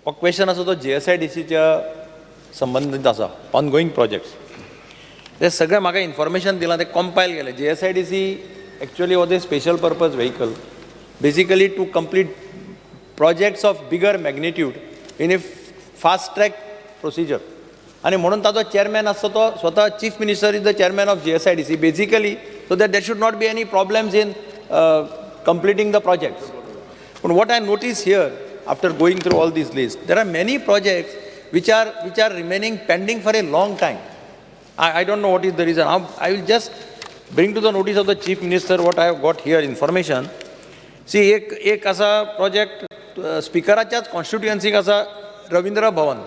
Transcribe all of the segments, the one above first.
हो क्वेश्चन आसा तो जीएसआयडीसीच्या संबंदीत आसा, ऑनगोईंग प्रोजेक्ट्स. ते सगळे म्हाका इन्फॉर्मेशन दिलां, ते कंपायल केलें. GSIDC actually was a special purpose vehicle, basically to complete projects of bigger magnitude in a fast track procedure. आनी म्हणून ताजो चेअरमॅन आसता तो स्वता Chief Minister is the chairman of GSIDC, basically so that there should not be any problems in completing the projects. But what I notice here, after going through all these lists, there are many projects which are remaining pending for a long time. I don't know what is the reason. I will just bring to the notice of the Chief Minister what I have got here information. See, एक एक असा project स्पिकराच्याच कॉन्स्टिट्युएन्सीक आसा, रवींद्र भवन.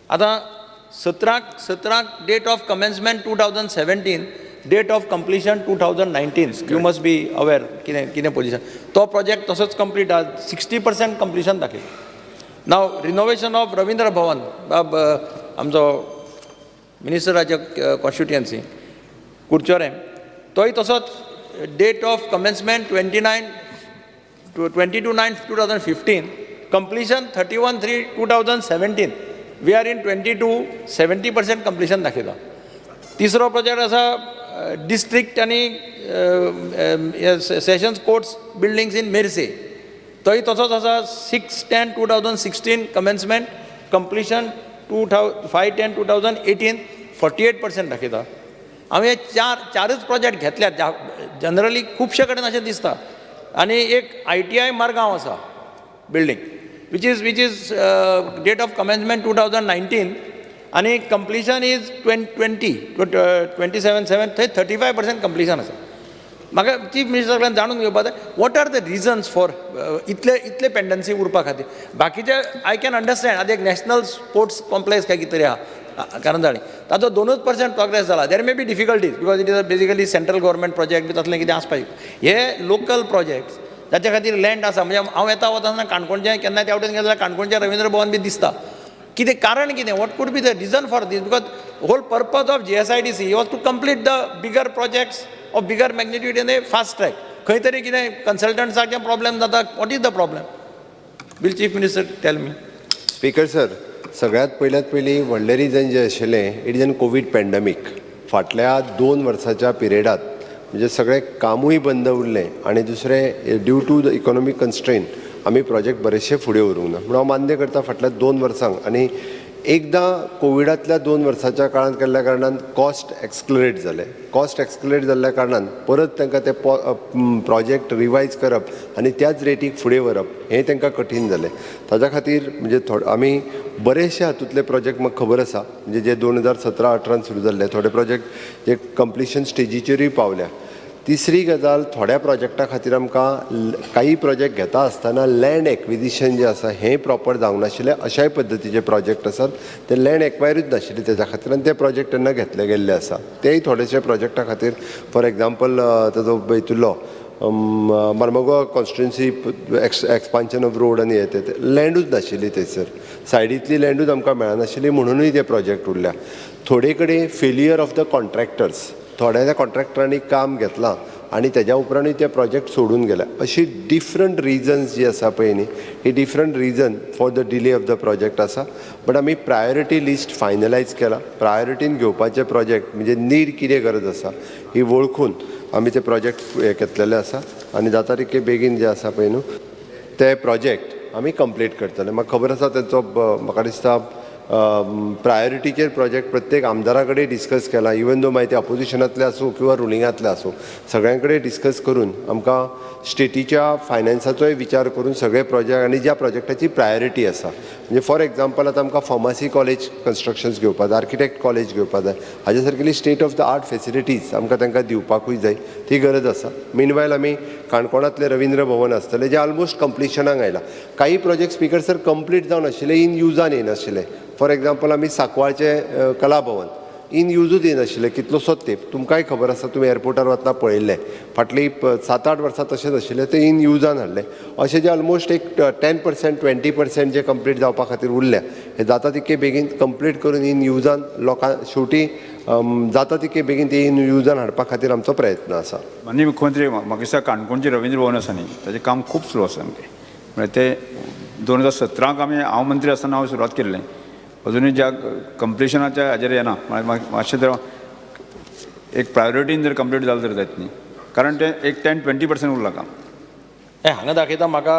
आतां 17 17क date of commencement 2017, date of completion 2019. You must be aware कितें कितें position. तो project तसोच complete आहा, 60% कंप्लिशन दाखयता. नाव रिनोवेशन ऑफ रवींद्र भवन, बाब आमचो मिनिस्टराच्या कॉन्स्टिट्युएन्सी कुडचोरें, तोय तसोच date of commencement 29, 22/9/2015, completion 31/3/2017. We are in 22, 70% completion दाखयता. तिसरो प्रोजेक्ट आसा डिस्ट्रिक्ट आनी सेशन्स कोर्ट्स बिल्डिंग्स इन मेर्से. तोय तसोच आसा, 6/10/2016 commencement, completion 5/10/2018, 48% दाखयता. हांवें हे चार चारच प्रोजेक्ट घेतल्यात. जनरली खुबशे कडेन अशें दिसता. आनी एक आयटीआय मडगांव आसा building, which is date of commencement 2019 आनी completion is 20 27/7. थंय 35% कंप्लिशन आसा. म्हाका चीफ मिनिस्टर कडल्यान जाणून घेवपा जाय, what are the reasons for इतले इतले पेंडन्सी उरपा खातीर. बाकीचे I can understand. आतां एक नॅशनल स्पोर्ट्स कॉम्प्लेक्स काय कितें तरी आहा कारंजाळी, ताचो 2च पर्संट प्रोग्रेस जाला. There may be difficulties because it is a basically central government project बी तसलें कितें आसपाक. हे लोकल प्रोजेक्ट्स ताच्या खातीर लँड आसा. म्हणजे हांव येता वता आसतना काणकोणचें केन्नाय त्या वटेन गेलो जाल्यार काणकोणचें रवींद्र भवन बी दिसता. कितें कारण कितें, what could be the reason for this? Because whole purpose of GSIDC was to complete the bigger projects of bigger magnitude in a fast track. खंय तरी कितें कन्सल्टंट्साचे प्रॉब्लेम जाता? What is the problem? Will Chief Minister tell me? Speaker sir, सगळ्यात पयल्यात पयलीं व्हडलें reason जें आशिल्लें, it is an Covid pandemic. फाटल्या 2 वर्साच्या पिरियडात म्हणजे सगळें कामूय बंद उरलें आनी दुसरें, due to the economic constraint आमी प्रोजेक्ट बरेचशे फुडें व्हरूंक ना. म्हणून हांव मान्य करता, फाटल्या 2 वर्सांक आनी एकदां कोविडांतल्या 2 वर्साच्या काळांत केल्ल्या कारणान कॉस्ट एक्सलरेट जाले. कॉस्ट एक्सलरेट जाल्ल्या कारणान परत तांकां ते प्रोजेक्ट रिवायज करप आनी त्याच रेटीक फुडें व्हरप हें तांकां कठीण जालें. ताच्या खातीर म्हणजे थोडे आमी बरेचशे हातूंतले प्रोजेक्ट म्हाका खबर आसा, म्हणजे जे 2017-18 सुरू जाल्ले थोडे प्रोजेक्ट जे कंप्लिशन स्टेजीचेरूय पावल्या. तिसरी गजाल, थोड्या प्रोजेक्टा खातीर आमकां काही प्रोजेक्ट घेता आसतना लँड एक्विजिशन जें आसा हें प्रॉपर जावंक नाशिल्लें. अशाय पद्दतीचे प्रोजेक्ट आसात, ते लँड एक्वायरूच नाशिल्ले तेच्या खातीर आनी ते प्रोजेक्ट तेन्ना घेतले गेल्ले आसा. तेय थोडेशे प्रोजेक्टा खातीर, फॉर एग्जाम्पल, ताजो हितूलो Marmagoa constituency expansion of road आनी हे ते लँडूच नाशिल्ली थंयसर, सायडींतली लँडूच आमकां मेळनाशिल्ली, म्हणुनूय ते प्रोजेक्ट उरल्या. थोडे कडेन फेलियर ऑफ the contractors, थोड्या त्या कॉन्ट्रॅक्टरांनी काम घेतलां आनी तेज्या उपरांतूय ते प्रोजेक्ट सोडून गेले. अशी डिफरंट रिजन्स जी आसा पळय न्ही, ही different reason for the delay of the project आसा. बट आमी प्रायोरिटी लिस्ट फायनलायज केला. प्रायोरिटीन घेवपाचे प्रोजेक्ट म्हणजे नीड कितें गरज आसा ही वळखून आमी ते प्रोजेक्ट हे घेतलेले आसा आनी जाता तितके बेगीन जे आसा पळय न्हू ते प्रोजेक्ट आमी कंप्लीट करतले. म्हाका खबर आसा तेंचो, म्हाका दिसता प्रायोरिटीचेर प्रोजेक्ट प्रत्येक आमदारा कडेन डिस्कस केला. इवन दो मागीर ते अपोजिशनांतले आसूं किंवा रुलिंगांतले आसूं, सगळ्यां कडेन डिस्कस करून आमकां स्टेटीच्या फायनान्साचोय विचार करून सगळे प्रोजेक्ट आनी ज्या प्रोजेक्टाची प्रायोरिटी आसा, म्हणजे फॉर एग्जाम्पल, आतां आमकां फार्मासी कॉलेज कन्स्ट्रक्शन्स घेवपा जाय, आर्किटेक्ट कॉलेज घेवपा जाय, हाजे सारकेली state of the art facilities आमकां तांकां दिवपाकूय जाय, ती गरज आसा. मिनवायल आमी काणकोणांतलें रवींद्र भवन आसतलें, जें ऑलमोस्ट कंप्लिशनाक आयलां. काही प्रोजेक्ट, स्पिकर सर, कंप्लीट जावन आशिल्ले, इन युजान येनाशिल्ले. फॉर एग्जाम्पल, आमी सांकवाळचें कला भवन इन युजूच येनाशिल्लें कितलोसोच तेंप. तुमकांय खबर आसा, तुमी एअरपोर्टार वतना पळयल्लें. फाटलीं 7-8 वर्सां तशेंच आशिल्लें, तें इन युजान हाडलें. अशें जे ऑलमोस्ट एक 10%, 20% जे कंप्लीट जावपा खातीर उरल्या, हे जाता तितके बेगीन कंप्लीट करून इन युजान लोकां शेवटी जाता तितके बेगीन ते इन युजान हाडपा खातीर आमचो प्रयत्न आसा. माननीय मुख्यमंत्री, म्हाका दिसता काणकोणचें रवींद्र भवन आसा न्ही, ताचें काम खूब स्लो आसा सामकें. म्हळ्यार ते 2017क आमी, हांव मंत्री आसतना हांव सुरवात केल्लें. अजुनूय ज्या कंप्लिशनाच्या हाजेर येना. मातशें जर एक प्रायोरिटीन जर कंप्लीट जालें तर जायत न्ही, कारण तें एक 10-20% उरलां काम. हे हांगा दाखयता म्हाका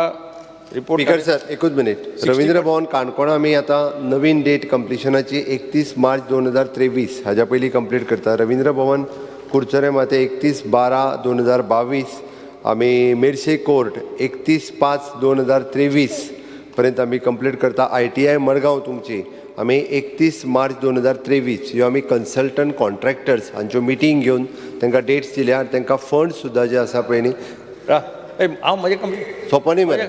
रिपोर्ट. स्पीकर सर, एकूच मिनीट. रवींद्र भवन काणकोण आमी आतां नवीन डेट कंप्लिशनाची 31 मार्च 2023, हाज्या पयलीं कंप्लीट करता. रवींद्र भवन कुडचडे माते 31/12/2022. आमी मेर्शे कोर्ट 31/5/2023 पर्यंत आमी कंप्लीट करता. आयटीआय मडगांव तुमची आमी 31 मार्च 2023. ह्यो आमी कन्सल्टंट कॉन्ट्रॅक्टर्स हांच्यो मिटींग घेवन तांकां डेट्स दिल्या आनी तांकां फंड सुद्दां जे आसा पळय न्ही. हांव म्हजें कंप्लीट. सोंपो न्ही मरे.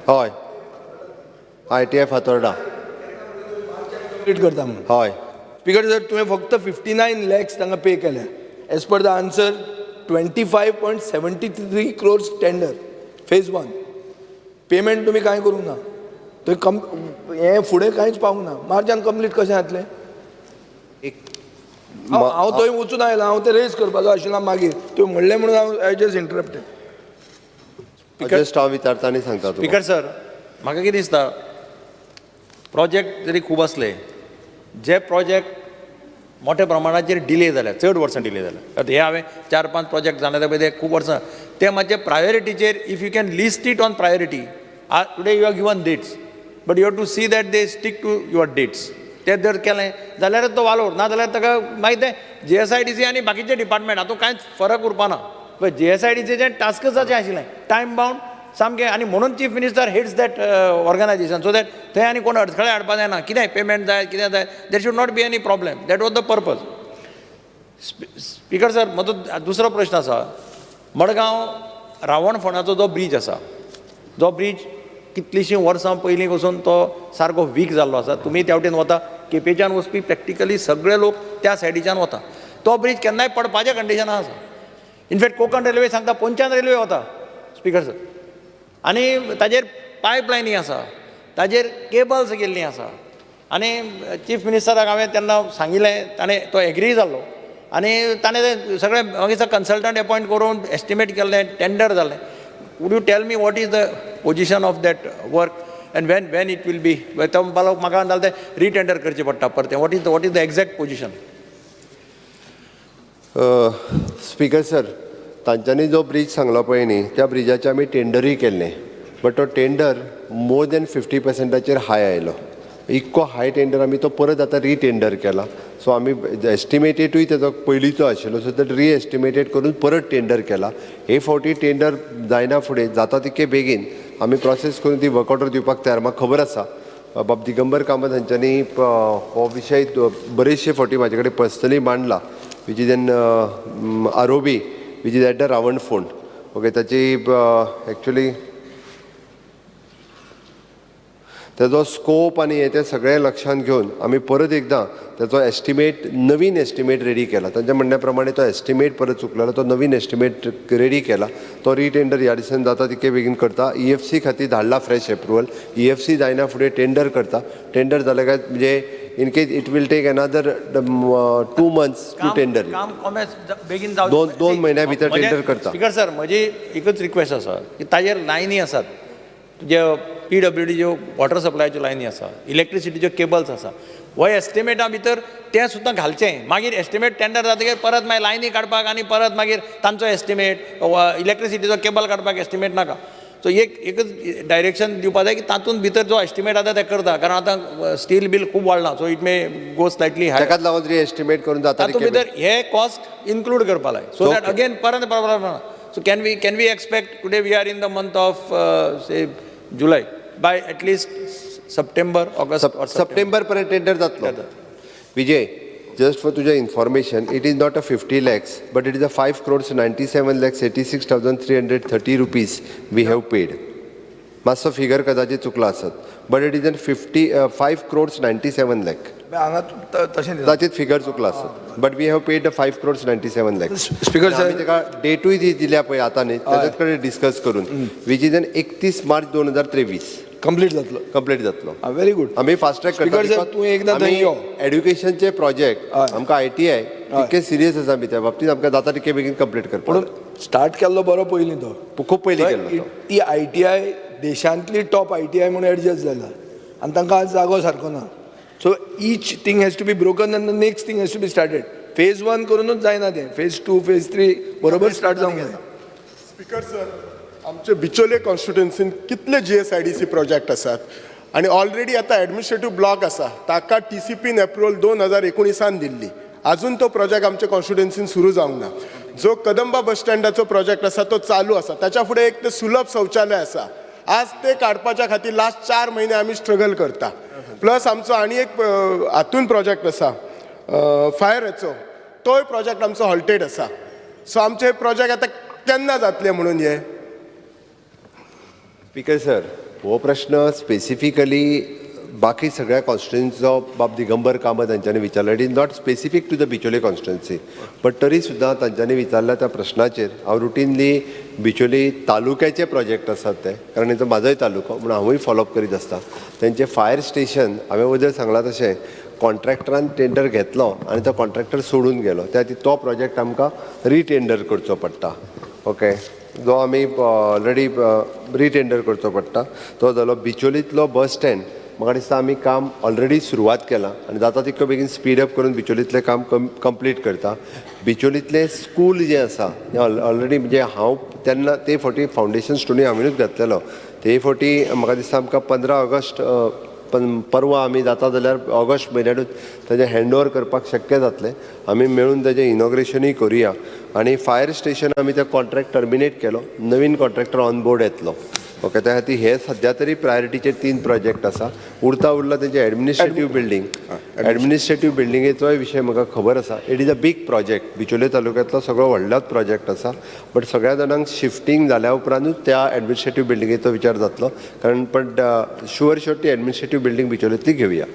हय, आयटीआय फातोर्डा. कंप्लीट करता म्हणून. हय. स्पीकर सर, तुवें फक्त 59 लॅक्स तांकां पे केल्या. As per the answer, 25.73 crores tender, phase one payment तुमी कांय करूंक ना. थंय कम हें फुडें कांयच पावूंक ना. मार्चान कंप्लीट कशें जातलें? एक हांव थंय वचून आयलां. हांव तें रेज करपाचो आशिल्लो मागीर. तुवें म्हणलें म्हणून हांव, I just interrupted. Just हांव विचारता आनी सांगता तुका. स्पीकर सर, म्हाका कितें दिसता, प्रोजेक्ट जरी खूब आसले, जे प्रोजेक्ट मोठ्या प्रमाणाचेर डिले जाल्या, चड वर्सां डिले जाल्या, आतां हे हांवें चार पांच प्रोजेक्ट जाले पळय, ते खूब वर्सां, ते मातशे प्रायोरिटीचेर, if you can list it on priority. Today you are given dates, but you have to see that they stick to your dates. ते जर केलें जाल्यारच तो वालोर, ना जाल्यार ताका मागीर तें जीएसआयडीसी आनी बाकीचे डिपार्टमेंट हातूंत कांयच फरक उरपा ना. जीएसआयडीसीचें टास्कच अशें आशिल्लें, टायम बाउंड सामकें, आनी म्हणून Chief Minister heads that organization, so that थंय आनी कोण अडखळे हाडपा जायना. कितें पेमेंट जाय, कितें जाय, there should not be any problem. That was the purpose. Speaker sir, म्हजो दुसरो प्रश्न आसा. मडगांव रावणफोंडाचो जो ब्रीज आसा, जो ब्रीज कितलींशीं वर्सां पयलीं पसून तो सारको वीक जाल्लो आसा. तुमी त्या वटेन वता, केपेंच्यान वचपी प्रॅक्टिकली सगळे लोक त्या सायडीच्यान वता. तो ब्रीज केन्नाय पडपाच्या कंडिशनान आसा. इनफॅक्ट कोंकण रेल्वे सांगता, पोंच्यान रेल्वे वता, स्पीकर सर. आनी ताजेर पायप लायनी आसा, ताजेर केबल्स गेल्लीं आसा. आनी चीफ मिनिस्टराक हांवें तेन्ना सांगिल्लें, ताणें तो एग्री जाल्लो आनी ताणें तें सगळें मागीर कन्सल्टंट एपॉयंट करून एस्टिमेट केल्लें, टेंडर जालें. Would you tell me what is the position of that work and when it will be? तो म्हणपाक म्हाका जाल्यार तें रिटेंडर करचें पडटा परतें. What is the exact position? Speaker sir, तांच्यांनी जो ब्रीज सांगलो पळय न्ही, त्या ब्रिजाचें आमी टेंडरूय केल्लें, बट तो टेंडर मोर दॅन 50 पर्संटाचेर हाय आयलो. इतको हाय टेंडर, आमी तो परत आतां रिटेंडर केला. सो आमी एस्टिमेटेडूय तेजो पयलींचो आशिल्लो, सो तो रिएस्टिमेटेड करून परत टेंडर केला. हे फावटी टेंडर जायना फुडें जाता तितके बेगीन आमी प्रोसेस करून ती वर्क ऑर्डर दिवपाक तयार. म्हाका खबर आसा, बाब दिगंबर कामत हांच्यांनी हो विशय बरेचशे फावटी म्हाजे कडेन पर्सनली मांडला, which is an ROB which is at the Ravanfond, okay. ताची एक्चुली तेजो स्कोप आनी हें तें सगळें लक्षांत घेवन आमी परत एकदां तेजो एस्टिमेट, नवीन एस्टिमेट रेडी केला. तांच्या म्हणण्या प्रमाणे तो एस्टिमेट परत चुकलेलो, तो नवीन एस्टिमेट रेडी केला. तो रिटेंडर ह्या दिसान जाता तितके बेगीन करता. ईएफसी खातीर धाडला फ्रेश एप्रुवल. ईएफसी जायना फुडें टेंडर करता. टेंडर जालें काय म्हणजे in case it will take another 2 months to tender. काम कॉमेस बेगीन जावचें. 2 म्हयन्या भितर टेंडर करता. स्पीकर सर, म्हजी एकच रिक्वेस्ट आसा की ताजेर लायनी आसात, तुजे पीडब्ल्यूडीच्यो वॉटर सप्लायच्यो लायनी आसा, इलेक्ट्रिसिटीच्यो केबल्स आसा, हो एस्टिमेटा भितर तें सुद्दां घालचें. मागीर एस्टिमेट टेंडर जातकीर परत मागीर लायनी काडपाक आनी परत मागीर तांचो एस्टिमेट, इलेक्ट्रिसिटीचो केबल काडपाक एस्टिमेट नाका. सो एक एकच डायरेक्शन दिवपा जाय की तातूंत भितर जो एस्टिमेट आसा ते करता, कारण आतां स्टील बील खूब वाडलां, so it may go slightly high. ताकाच लागून रिएस्टिमेट करून जाता. तातूंत भितर हे कॉस्ट इन्क्लूड करपा जाय, सो that again परत problem ना. So can we expect, today we are in the month of, say, July, by at least September, August or September पर्यंत टेंडर जातलो. विजय, just for तुझ्या information, it is not a 50 lakhs, but it is a ₹5 crores 97 lakhs 86,330 we have paid. मातसो figure कदाचित चुकला आसत, but it is an 55 crores 97 lakh. हांगा तशें दिसता. कदाचित फिगर चुकला आसत, but we have paid the 5 crores 97 lakhs. Speaker आमी सर, ताका डेटूय दी दिल्या पळय आतां न्ही, ताच्याच कडेन डिस्कस करून, which is an 31 March 2023 complete जातलो. कंप्लीट जातलो. Very good. आमी फास्ट ट्रॅक करता. स्पीकर सर, तूं एकदां थंय यो. एड्युकेशनचे प्रोजेक्ट, आमकां आयटीआय तितके सिरियस आसा आमी त्या बाबतीत, आमकां जाता तितके बेगीन कंप्लीट करपाक. पूण स्टार्ट केल्लो बरो पयलीं तो खूब पयलीं केल्लो तो. ती ITI देशांतली टॉप ITI म्हणून एडजस्ट जाला आनी तांकां आज जागो सारको ना. So each thing has to be broken and the next thing has to be started. Phase 1 करूनच जायना तें, फेज 2 फेज 3 बरोबर स्टार्ट जावंक जाय. स्पीकर सर, आमचे बिचोले कॉन्स्टिट्युएन्सीन कितले GSIDC project आसात आनी ऑलरेडी आतां एडमिनिस्ट्रेटीव ब्लॉक आसा ताका TCPन एप्रुवल 2019 दिल्ली, आजून तो प्रोजेक्ट आमच्या कॉन्स्टिट्युएन्सीन सुरू जावंक ना. जो कदंबा बस स्टँडाचो प्रोजेक्ट आसा तो चालू आसा, ताच्या फुडें एक ते सुलभ शौचालय आसा, आज ते काडपाच्या खातीर लास्ट 4 म्हयने आमी स्ट्रगल करता. प्लस आमचो आनी एक हातून प्रोजेक्ट आसा फायराचो, तोय प्रोजेक्ट आमचो हॉल्टेड आसा. सो आमचे प्रोजेक्ट आतां केन्ना जातले म्हणून हे? स्पीकर सर, हो प्रश्न स्पेसिफिकली बाकी सगळ्या कॉन्स्टिट्युएन्सीचो बाब दिगंबर कामत हांच्यांनी विचारला. It is not specific to the Bicholim constituency, but तरी सुद्दां तांच्यांनी विचारल्या त्या प्रश्नाचेर हांव रुटीनली बिचोली तालुक्याचे प्रोजेक्ट आसात ते, कारण तो म्हाजोय तालुको म्हणून हांवूय फॉलोअप करीत आसता. तेंचे फायर स्टेशन हांवें वयर सांगलां तशें कॉन्ट्रॅक्टरान टेंडर घेतलो आनी तो कॉन्ट्रॅक्टर सोडून गेलो, त्या खातीर तो प्रोजेक्ट आमकां रिटेंडर करचो पडटा. ओके, जो आमी ऑलरेडी रिटेंडर करचो पडटा तो जालो. बिचोलींतलो बस स्टँड म्हाका दिसता आमी काम ऑलरेडी सुरवात केलां आनी जाता तितको बेगीन स्पीड अप करून बिचोलींतलें काम कंप्लीट करता. बिचोलींतलें स्कूल जें आसा तें ऑलरेडी म्हणजे हांव तेन्ना ते फावटी फावंडेशन स्टोनी हांवेनूच घातलेलो, ते फावटी म्हाका दिसता आमकां 15 ऑगस्ट परवा आमी जाता जाल्यार ऑगस्ट म्हयन्यानूच ताजें हँड ओवर करपाक शक्य जातलें. आमी मेळून ताजें इनॉग्रेशनूय करुया. आनी फायर स्टेशन आमी ते कॉन्ट्रॅक्ट टर्मिनेट केलो, नवीन कॉन्ट्रॅक्टर ऑन बोर्ड येतलो. ओके, त्या खातीर हे सद्या तरी प्रायोरिटीचे 3 प्रोजेक्ट आसा. उरता उरला तेजें एडमिनिस्ट्रेटीव बिल्डींग, एडमिनिस्ट्रेटीव बिल्डिंगेचोय विशय म्हाका खबर आसा. It is a big project, Bicholim तालुक्यांतलो सगळो व्हडलोच प्रोजेक्ट आसा, बट सगळ्या जाणांक शिफ्टींग जाल्या उपरांतूच त्या एडमिनिस्ट्रेटीव बिल्डिंगेचो विचार जातलो, कारण पण शुअर शुअर ती एडमिनिस्ट्रेटीव बिल्डींग बिचोलेंतली घेवया.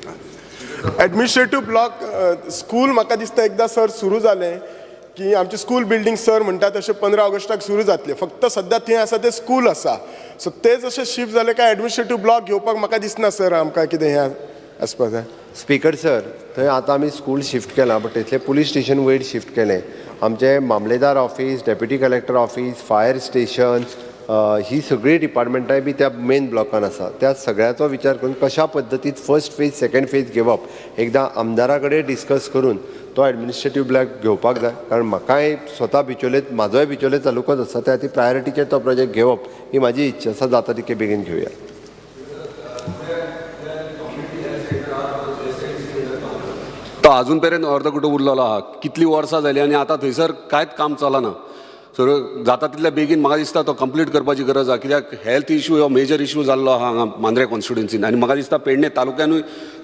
एडमिनिस्ट्रेटीव ब्लॉक स्कूल म्हाका दिसता एकदां सर सुरू जालें की आमचे स्कूल बिल्डींग सर म्हणटा तशें 15 ऑगस्टाक सुरू जातलें. फक्त सद्या थंय आसा तें स्कूल आसा, सो ते जशें शिफ्ट जालें काय एडमिनिस्ट्रेटीव ब्लॉक घेवपाक म्हाका दिसना सर आमकां कितें हें आसपा जाय. स्पीकर सर, थंय आतां आमी स्कूल शिफ्ट केलां, बट थंयसलें पुलीस स्टेशन वयर शिफ्ट केलें. आमचें मामलेदार office, deputy collector office, fire station, ही सगळीं डिपार्टमेंटांय बी त्या मेन ब्लॉकान आसा. त्या सगळ्याचो विचार करून कशा पद्दतीन फर्स्ट फेज सेकंड फेज घेवप एकदां आमदारा कडेन डिस्कस करून तो एडमिनिस्ट्रेटीव ब्लॉक घेवपाक जाय, कारण म्हाकाय स्वता बिचोले, म्हाजोय बिचोले तालुकोच आसा, त्या खातीर प्रायोरिटीचेर तो प्रोजेक्ट घेवप ही म्हाजी इच्छा आसा. जाता तितके बेगीन घेवया. तो अजून पर्यंत अर्दकुटो उरलेलो आहा, कितलीं वर्सां जालीं आनी आतां थंयसर कांयच काम चलना. सो जाता तितल्या बेगीन म्हाका दिसता तो कंप्लीट करपाची गरज आहा, कित्याक हेल्थ इशू हो मेजर इशू जाल्लो आहा हांगा मांद्रे कॉन्स्टिट्युएन्सीन आनी म्हाका दिसता पेडणे तालुक्यानूय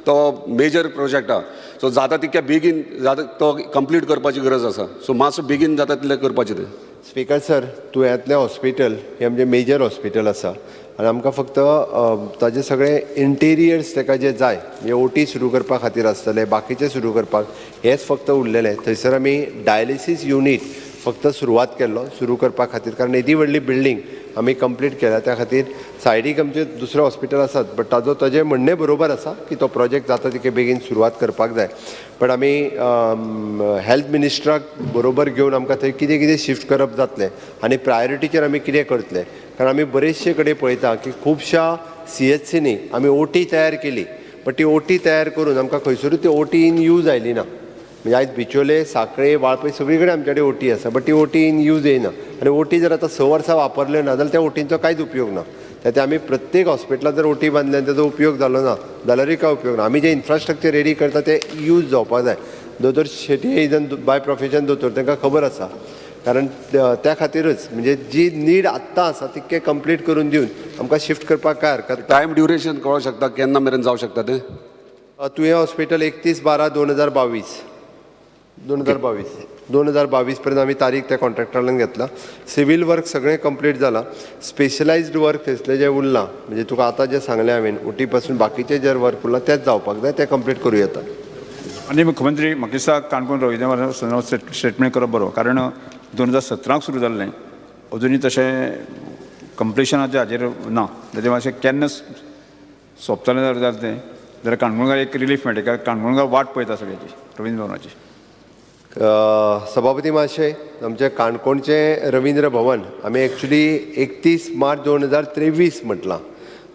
तो मेजर प्रोजेक्ट आहा. सो जाता तितक्या बेगीन जाता तो कंप्लीट करपाची गरज आसा. सो मातसो बेगीन जाता तितलें करपाचें तें. स्पीकर सर, तुयेंतलें हॉस्पिटल हें आमचें मेजर हॉस्पिटल आसा आनी आमकां फक्त ताजे सगळे इंटिरियर्स ताका जे जाय, म्हणजे ओटी सुरू करपा खातीर आसतले, बाकीचे सुरू करपाक हेंच फक्त उरलेलें. थंयसर आमी डायलिसीस युनीट फक्त सुरवात केल्लो सुरू करपा खातीर, कारण येदी व्हडली बिल्डींग आमी कंप्लीट केल्या. त्या खातीर सायडीक आमचे दुसरे हॉस्पिटल आसात, बट ताजो ताजें म्हणणें बरोबर आसा की तो प्रोजेक्ट जाता तितके बेगीन सुरवात करपाक जाय. बट आमी हेल्थ मिनिस्टराक बरोबर घेवन आमकां थंय कितें कितें शिफ्ट करप जातलें आनी प्रायोरिटीचेर आमी कितें करतले, कारण आमी बरेचशे कडेन पळयता की खुबश्या CHCनी आमी OT तयार केली, बट ती OT तयार करून आमकां खंयसरूच ती OT in use आयली ना. म्हणजे आयज बिचोले, साखळे, वाळपय सगळी कडेन आमचे कडेन OT आसा, बट ती OT in use येयना. आनी OT जर आतां 6 वर्सां वापरल्यो ना जाल्यार त्या OTंचो कांयच उपयोग ना. त्या आमी प्रत्येक हॉस्पिटलांत जर OT बांदले आनी ताजो उपयोग जालो ना जाल्यारूय कांय उपयोग ना. आमी जें इन्फ्रास्ट्रक्चर रेडी करता तें यूज जावपाक जाय. दोतोर Shetye is an by profession दोतोर, तांकां खबर आसा, कारण त्या खातीरच म्हणजे जी नीड आत्तां आसा तितकें कंप्लीट करून दिवन आमकां शिफ्ट करपाक काय हरकत ना. टायम ड्युरेशन कळोंक शकता केन्ना मेरेन जावं शकता तें? तुयें हॉस्पिटल 31/12/2022 2022 पर्यंत आमी तारीख त्या कॉन्ट्रॅक्टरान घेतला. सिवील वर्क सगळें कंप्लीट जालां, स्पेशलायज्ड वर्क थंयसलें जें उरलां, म्हणजे तुका आतां जें सांगलें हांवें ओटी पासून बाकीचें जे वर्क उरलां तेंच जावपाक जाय, तें कंप्लीट करूं येता. आनी मुख्यमंत्री म्हाका दिसता काणकोण रवीन्द्र स्टेटमेंट करप बरो, कारण 2017 सुरू जाल्लें, अजुनूय तशें कंप्लिशनाचें हाजेर ना. ताजें मातशें केन्ना सोंपतलें जाल्यार तें जाल्यार काणकोणकार एक रिलीफ मेळटा, कारण काणकोणकार वाट पळयता सगळ्याची रवीन्द्र भवनाची. सभापती महाशय, आमचें काणकोणचें रवींद्र भवन आमी एक्चुली 31 मार्च 2023 म्हटलां,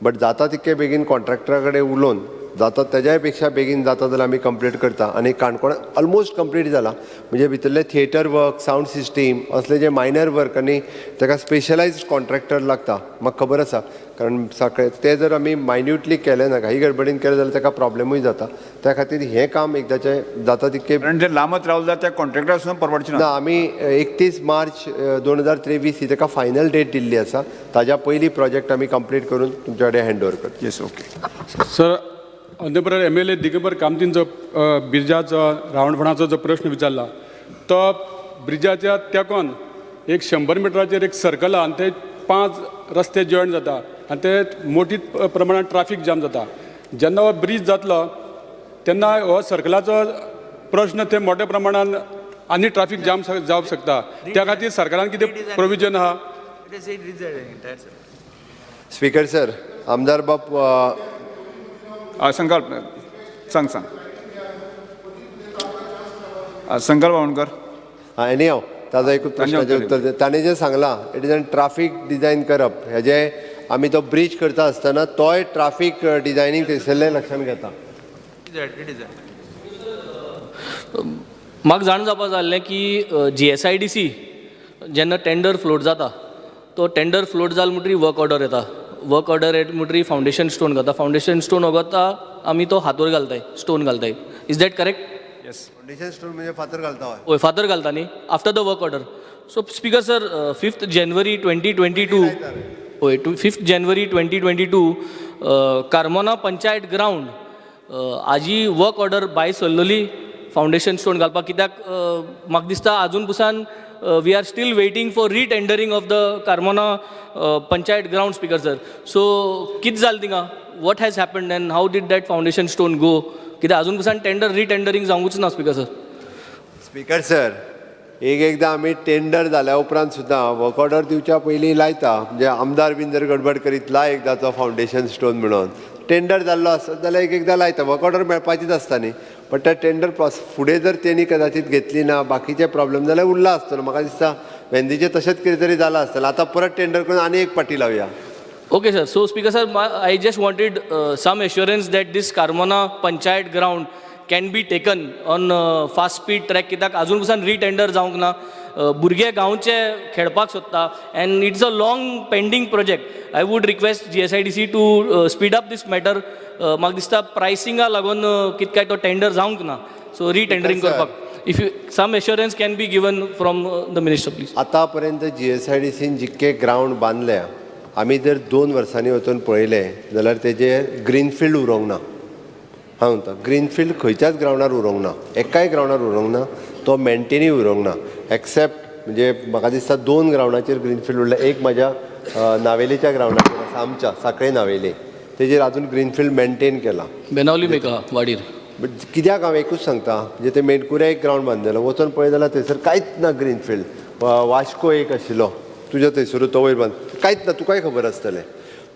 बट जाता तितके बेगीन कॉन्ट्रॅक्टरा कडेन उलोवन जाता तेज्याय पेक्षा बेगीन जाता जाल्यार आमी कंप्लीट करता. आनी काणकोण ऑलमोस्ट कंप्लीट जाला, म्हणजे भितरले थिएटर वर्क, सावंड सिस्टीम असले जे मायनर वर्क आनी ताका स्पेशलायज्ड कॉन्ट्रॅक्टर लागता, म्हाका खबर आसा, कारण सगळे ते जर आमी मायन्युटली केलें ना, घाई गडबडीन केलें जाल्यार ताका प्रॉब्लेमूय जाता. त्या खातीर हें काम एकदाचें जाता तितकें कारण जे लांबत रावले जाल्यार त्या कॉन्ट्रॅक्टर सुद्दां परवडचें ना. ना. आमी 31 मार्च 2023 ही ताका फायनल डेट दिल्ली आसा. ताज्या पयलीं प्रोजेक्ट आमी कंप्लीट करून तुमच्या कडेन हँड ओवर करता. Yes, okay. Sir, honourable MLA Digambar कामतींचो ब्रिजाचो, रावणफणाचो जो प्रश्न विचारला, तो ब्रिजाच्या तेंकोन एक 100 मिटराचेर एक सर्कल आहा आनी ते पांच रस्ते जॉयन जाता आनी ते मोठी प्रमाणात ट्राफीक जाम जाता. जेन्ना हो ब्रीज जातलो तेन्ना हो सर्कलाचो प्रश्न ते मोठ्या प्रमाणान आनी ट्राफीक जाम जावंक शकता. त्या खातीर सरकारान कितें प्रोविजन आहा? स्पीकर सर, आमदार बाब संकल्प, सांग सांग. संकल्प आमोणकर. एनी हांव ताजो एकूच प्रश्नाचें उत्तर उत्तर ताणें जें सांगलां, it is an traffic design करप, हेजें आमी तो ब्रीज करता आसतना तोय ट्राफीक डिजायनींग थंयसरलें लक्षांत घेता. म्हाका जाणा जावपा जाय आसलें की जीएसआयडीसी जेन्ना टेंडर फ्लोट जाता, तो टेंडर फ्लोट जालो म्हणटरी वर्क ऑर्डर येता. वर्क ऑर्डर येता म्हणटरी फावंडेशन स्टोन घालता. फावंडेशन स्टोन वगता आमी तो हातोर घालताय, स्टोन घालताय. Is that correct? Yes. Foundation stone म्हणजे फातर घालता, हय. हय, फातर घालता न्ही after the work order. So speaker sir, 5th January 2022, हय, 5th January 2022 Carmona panchayat ground आजी वर्क ऑर्डर भायर सरलेली फावंडेशन स्टोन घालपाक. कित्याक म्हाका दिसता आजून पसून we are still waiting for retendering of the Carmona panchayat ground, speaker sir. So कितें जालें थिंगा? What has happened and how did that foundation stone go? कित्याक आजून पसून टेंडर रिटेंडरींग जावंकूच ना, स्पीकर सर. स्पीकर सर, एक एकदां आमी टेंडर जाल्या उपरांत सुद्दां वर्क ऑर्डर दिवच्या पयलीं लायता. म्हणजे आमदार बीन जर गडबड करीत लाय एकदांचो फावंडेशन स्टोन म्हणून, टेंडर जाल्लो आसत जाल्यार एक एकदां लायता. वर्क ऑर्डर मेळपाचीच आसता न्ही, बट त्या टेंडर प्रोस फुडें जर तेणी कदाचीत घेतली ना, बाकीचे प्रॉब्लेम जाल्यार उरला आसतलो. म्हाका दिसता वेंदीचें तशेंच कितें तरी जालां आसतलें. आतां परत टेंडर करून आनी एक पाटी लावया. Okay, sir. So, Speaker sir, I just wanted some assurance that this Carmona Panchayat ground can be taken on fast speed track. कित्याक अजून पसून रिटेंडर जावंक ना. भुरगे गांवचे खेळपाक सोदता and it's a long pending project. I would request GSIDC to speed up this matter. म्हाका दिसता प्रायसिंगा लागून कित काय तो टेंडर जावंक ना. So retendering Sir. करपाक if you some assurance can be given from the minister, please. आतापर्यंत जीएसआयडीसीन जितके ग्रावंड बांदल्या, आमी जर 2 वर्सांनी वचून पळयलें जाल्यार तेजे ग्रीनफिल्ड उरोंक ना. हांव म्हणटा, ग्रीनफिल्ड खंयच्याच ग्रावंडार उरोंक ना, एकाय ग्रावंडार उरोंक ना, तो मेंटेनूय उरोंक ना. एक्सेप्ट म्हणजे म्हाका दिसता दोन ग्रावंडाचेर ग्रीनफिल्ड उरला. एक म्हाज्या नावेलीच्या ग्रावंडाचेर आसा, आमच्या साखळे नावेली, तेजेर आजून ग्रीनफिल्ड मेंटेन केला. बेनावली एक आहा वाडीर. बट कित्याक हांव एकूच सांगता, म्हणजे ते मेणकुऱ्या एक ग्रावंड बांदलेलो, वचोन पळयत जाल्यार थंयसर कांयच ना ग्रीनफिल्ड. वास्को एक आशिल्लो तुज्या थंयसर, तो वयर बांद, कांयच ना. तुकाय खबर आसतलें.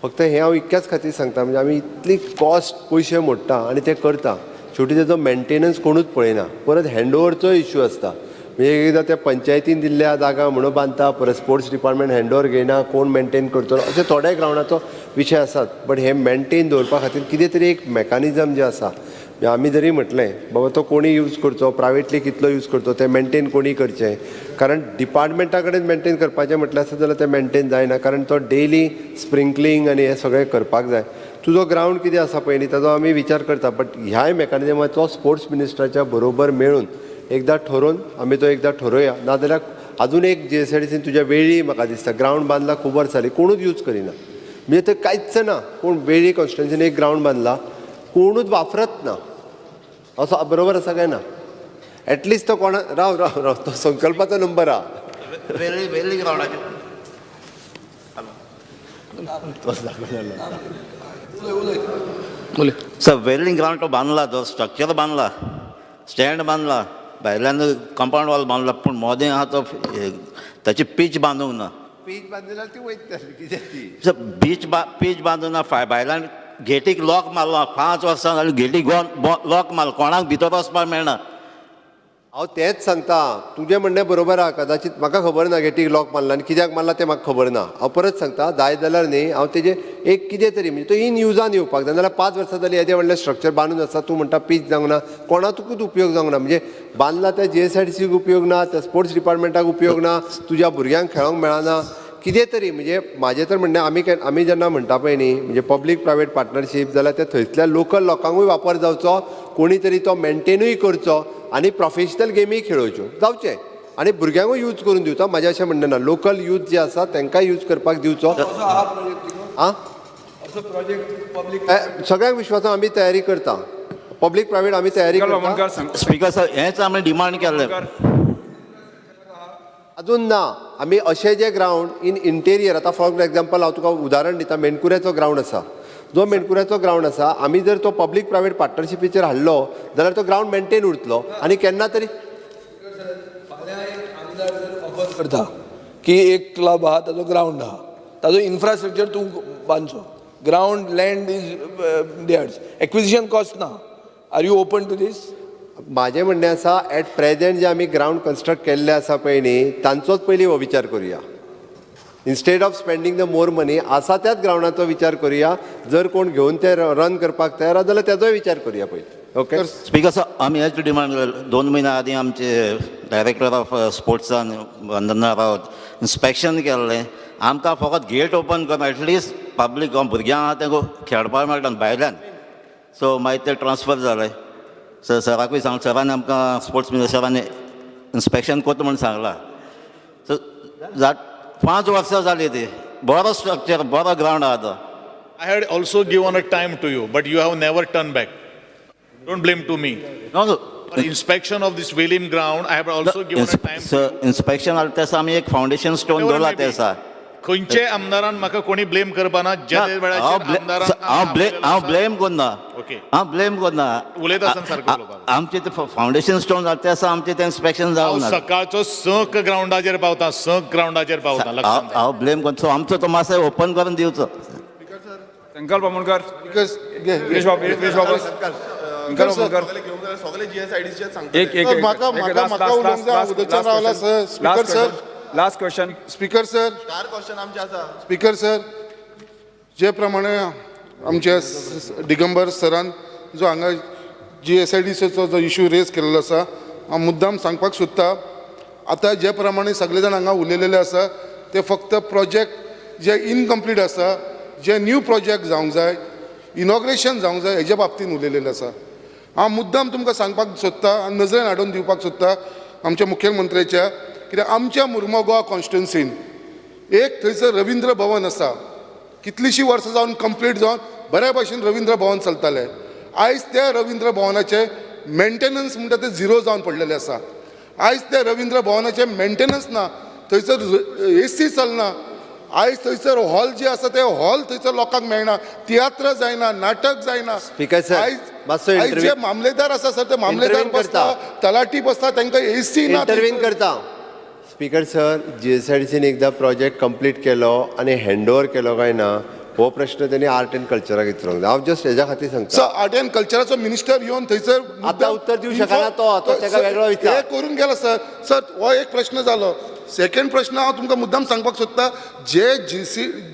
फक्त हें हांव इतक्याच खातीर सांगता, म्हणजे आमी इतली कॉस्ट पयशे मोडटा आनी ते करता, शेवटी तेजो मेंटेनन्स कोणूच पळयना. परत हँड ओवरचोय इश्यू आसता. म्हणजे एकदां त्या पंचायतीन दिल्ल्या जागा म्हणून बांदता, परत स्पोर्ट्स डिपार्टमेंट हँड ओवर घेयना, कोण मेंटेन करतलो? अशे थोडे ग्रावंडाचो विशय आसात. बट हे मेंटेन दवरपा खातीर कितें तरी एक मॅकानिजम जें आसा, म्हणजे आमी जरी म्हटलें बाबा तो कोणी यूज करचो, प्रायवेटली कितलो यूज करचो, तें मेंटेन कोणी करचें, कारण डिपार्टमेंटा कडेन मेंटेन करपाचें म्हटलें आसत जाल्यार तें मेंटेन जायना, कारण तो डेली स्प्रिंकलींग आनी हें सगळें करपाक जाय. तुजो ग्रावंड कितें आसा पळय न्ही, ताजो आमी विचार करता. बट ह्याय मॅकानिजमाचो स्पोर्ट्स मिनिस्टराच्या बरोबर मेळून एकदां ठरोवन आमी तो एकदां ठरोवया. नाजाल्यार अजून एक जीएसआयडीसीन तुज्या वेळी म्हाका दिसता ग्रावंड बांदला खूब वर्सां जालीं, कोणूच यूज करिना. म्हणजे थंय कांयच ना. कोण वेळी कॉन्स्टिट्युन्सीन एक ग्रावंड बांदला, कोणूच वापरत ना. असो बरोबर आसा काय ना? एटलिस्ट तो कोणा, राव राव राव, तो संकल्पाचो नंबर आहा. वेळी वेळी ग्रावंडाचेर. तो जागो जालो. उलय. सर, वेर्ली ग्रावंड तो बांदला, तो स्ट्रक्चर बांदला, स्टँड बांदला, भायल्यान कंपाऊंड वॉल बांदला, पूण मोदें आहा तो ताची पीच बांदूंक ना. पीच बांदली जाल्यार ती वयतली कितें ती. सर, बीच बा पीच बांदूंक ना. फाय भायल्यान गेटीक लॉक मारलो. 5 वर्सां जालीं गेटीक लॉक मारलो, कोणाक भितर वचपाक मेळना. हांव तेंच सांगता, तुजें म्हणणें बरोबर आहा. कदाचित म्हाका खबर ना गेटीक लॉक मारला आनी कित्याक मारला तें म्हाका खबर ना. हांव परत सांगता, जाय जाल्यार न्ही हांव तेजें एक कितें तरी म्हणजे तो इन युजान येवपाक जाय. नाजाल्यार 5 वर्सां जालीं येदें व्हडलें स्ट्रक्चर बांदून आसा, तूं म्हणटा पीच जावंक ना, कोणाकूच उपयोग जावंक ना. म्हणजे बांदला त्या GSIDC उपयोग ना, त्या स्पोर्ट्स डिपार्टमेंटाक उपयोग ना, तुज्या भुरग्यांक खेळोंक मेळना. कितें तरी म्हणजे म्हाजें तर म्हणणें, आमी जेन्ना म्हणटा पळय न्ही म्हणजे पब्लीक प्रायवेट पार्टनरशीप, जाल्यार त्या थंयसल्या लोकल लोकांकूय वापर जावचो, कोणी तरी तो मेनटेनूय करचो आनी प्रोफेशनल गेमी खेळोवच्यो जावचें आनी भुरग्यांकूय यूज करून दिवचो. म्हाजें अशें म्हणणें ना, लोकल यूथ जे आसा तांकां यूज करपाक दिवचो. आं, सगळ्यांक विश्वासान आमी तयारी करता, पब्लीक प्रायवेट आमी तयारी करता. स्पीकर सर, हेंच आमी डिमांड केल्लें. अजून ना. आमी अशे जे ग्रावंड इन इंटेरियर, आतां फॉर एग्जाम्पल हांव तुका उदाहरण दिता, मेणकुऱ्याचो ग्रावंड आसा, जो मेणकुऱ्याचो ग्रावंड आसा आमी जर तो पब्लीक प्रायवेट पार्टनरशिपीचेर हाडलो जाल्यार तो ग्रावंड मेनटेन उरतलो. आनी केन्ना तरी आमदार जर ऑफर करता की एक क्लब आहा, ताजो ग्रावंड आहा, ताजो इन्फ्रास्ट्रक्चर तूं बांदचो, ground land is theirs, acquisition cost ना, are you open to this? म्हाजें म्हणणें आसा, एट प्रेजेंट जे आमी ग्रावंड कन्स्ट्रक्ट केल्ले आसा पळय न्ही तांचोच पयलीं हो विचार करुया. Instead of spending the more money, आसा त्याच ग्रावंडाचो विचार करुया. जर कोण घेवन ते रन करपाक तयार आसा जाल्यार तेजोय विचार करुया पयलीं. ओके स्पीकर सर, आमी हेच डिमांड केलें. 2 म्हयन्या आदीं आमचे डायरेक्टर ऑफ स्पोर्ट्सान वंदना रावत इन्स्पेक्शन केल्लें. आमकां फकत गेट ओपन करून एटलिस्ट पब्लीक भुरग्यांक आहा तेंकां खेळपाक मेळटा भायल्यान. सो मागीर ते ट्रान्सफर जाले. सर सराकूय सांग, सरान आमकां स्पोर्ट्स मिनिस्टरान इन्स्पेक्शन करता म्हूण सांगलां. सो 5 वर्सां जालीं ती, बरो स्ट्रक्चर, बरो ग्रावंड आहा तो. I had also given a time to you, but you have never turn back. Don't blame to me. No, no. For inspection of this Velim ground, I have also given a time. Sir, inspection आसता तेसा आमी एक foundation stone दवरला तेसा. खंयचे आमदारान म्हाका कोणी ब्लेम करपाना, ज्या वेळाचेर आमदारान हांव ब्लेम करना, हांव ब्लेम करना, उलयता आसतना सारको उलोवपाक. आमचें तें फावंडेशन स्टोन जाता तेसा आमचें तें इन्स्पेक्शन जावंक ना. सकाळचो 6 ग्रावंडाचेर पावता, 6 ग्रावंडाचेर पावता. हांव ब्लेम करना. सो आमचो तो मातसो ओपन करून दिवचो. संकल्प Amonkar, last question. Speaker sir, speaker sir, जे प्रमाणे आमच्या दिगंबर सरान जो हांगा GSIDCचो जो इशू रेज केल्लो आसा, हांव मुद्दाम सांगपाक सोदता. आतां जे प्रमाणे सगळे जाण हांगा उलयलेले आसा ते फक्त प्रोजेक्ट जे इनकम्प्लीट आसा, जे न्यू प्रोजेक्ट जावंक जाय, इनॉग्रेशन जावंक जाय, हेज्या बाबतीन उलयलेले आसा. हांव मुद्दाम तुमकां सांगपाक सोदता आनी नजरेन हाडून दिवपाक सोदता आमच्या मुखेलमंत्र्याच्या, कित्याक आमच्या मुर्मो गोवा कॉन्स्टिट्युन्सीन एक थंयसर रवींद्र भवन आसा, कितलींशीं वर्सां जावन कंप्लीट जावन बऱ्या भाशेन रवींद्र भवन चलतालें. आयज त्या रवींद्र भवनाचें मेंटेनन्स म्हणटा तें झिरो जावन पडलेलें आसा. आयज त्या रवींद्र भवनाचें मेंटेनन्स ना, थंयसर AC चलना, आयज थंयसर हॉल जे आसा ते हॉल थंयसर लोकांक मेळना, तियात्र जायना, नाटक जायना. स्पीकर सर, आयज जे मामलेदार आसा सर, ते मामलेदार बसता, तलाठी बसता, तांकां AC ना. इंटरवीन करता. स्पीकर सर, GSIDCन एकदां प्रोजेक्ट कंप्लीट केलो आनी हँड ओवर केलो काय ना हो प्रश्न त्यांनी आर्ट अँड कल्चराक विचारूंक जाय. हांव जस्ट हेज्या खातीर सांगता. सर, आर्ट अँड कल्चराचो मिनिस्टर येवन थंयसर आतां उत्तर दिवंक शकना तो, तो ताका वेगळो विचार हे करून गेलो. सर, सर हो एक प्रश्न जालो. सेकंड प्रश्न हांव तुमकां मुद्दाम सांगपाक सोदता, जे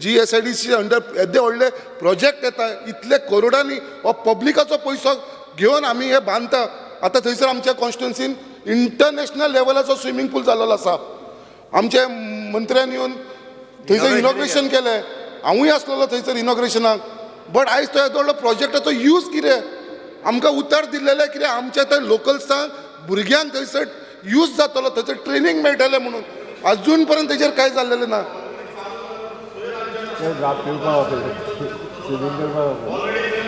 GSIDC under येदे व्हडले प्रोजेक्ट येता, इतले करोडांनी हो पब्लिकाचो पयसो घेवन आमी हे बांदता. आतां थंयसर आमच्या कॉन्स्टिट्युन्सीन इंटरनॅशनल लेवलाचो स्विमींग पूल जाल्लो आसा. आमच्या मंत्र्यान येवन थंयसर इनॉग्रेशन केलें, हांवूय आसलेलो थंयसर इनॉग्रेशनाक. बट आयज तो येदो व्हडलो प्रोजेक्टाचो यूज कितें, आमकां उतर दिल्लेलें कितें, आमच्या थंय लोकल्सांक भुरग्यांक थंयसर यूज जातलो, थंयसर ट्रेनींग मेळटलें म्हणून, अजून पर्यंत तेजेर कांय जाल्लेलें ना.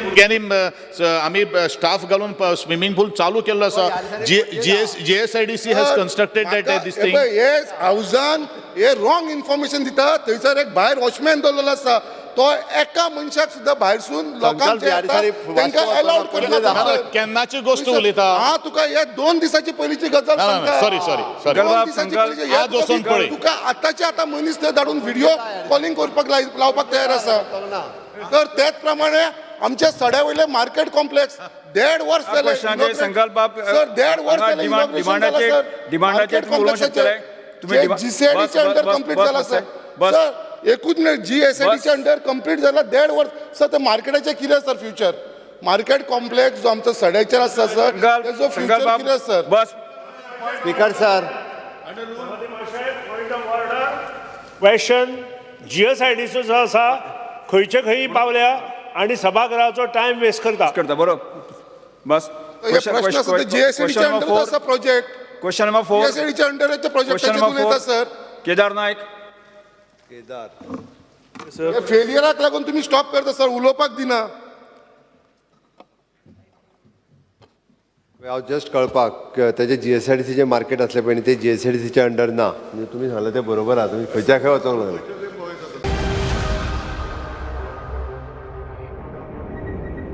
भुरग्यांनी आमी स्टाफ घालून स्विमींग पूल चालू केल्लो आसा. GSIDC has constructed that this thing. हे हावजान हे रॉंग इन्फॉर्मेशन दिता. थंयसर एक भायर वॉचमॅन दवरलेलो आसा, तो एका मनशाक सुद्दां भायरसून लोकांक तांकां अलाउड करना. केन्नाची गोश्ट उलयता हांव तुका, हे 2 दिसाची पयलींची गजाल सांगता. सॉरी सॉरी सॉरी, 2 दिसाची पयलींची. तुका आतांचे आतां मनीस थंय धाडून व्हिडिओ कॉलिंग करपाक लावपाक तयार आसा. तर तेच प्रमाणे आमच्या सड्या वयले मार्केट कॉम्प्लेक्स देड वर्स जालें. संकल्प सर, देड वर्स जालें इनॉग्रेशन जाला सर. डिमांडाचेर उलोवंक शकतले तुम्ही. जीसीआयडीच्या अंडर कंप्लीट जाला सर. सर एकूच मिनिट, जीएसआयडीच्या अंडर कंप्लीट जाला 1.5 वर्स सर. ते मार्केटाचें कितें सर फ्युचर? मार्केट कॉम्प्लेक्स जो आमचो सड्याचेर आसा सर, तेजो फ्युचर कितें सर? बस. Speaker sir, question जीएसआयडीचो जो आसा खंयचे खंय पावल्या आनी सभागृहाचो टायम वेस्ट करता. करता बरोबर. बस. प्रश्न आसा जीएसआयडीच्या अंडर आसा प्रोजेक्ट. Question number 4. जीएसआयडीच्या अंडर ते प्रोजेक्ट उलयता सर. केदार नायक. केदार फेलियराक लागून तुम्ही स्टॉप करता सर, उलोवपाक दिना. हांव जस्ट कळपाक तेजे जीएसआयडीसीचे मार्केट आसले पळय न्ही, ते जीएसआयडीसीच्या अंडर ना. म्हणजे तुमी सांगलें तें बरोबर आहा, तुमी खंयच्या खंय वचोंक लागले.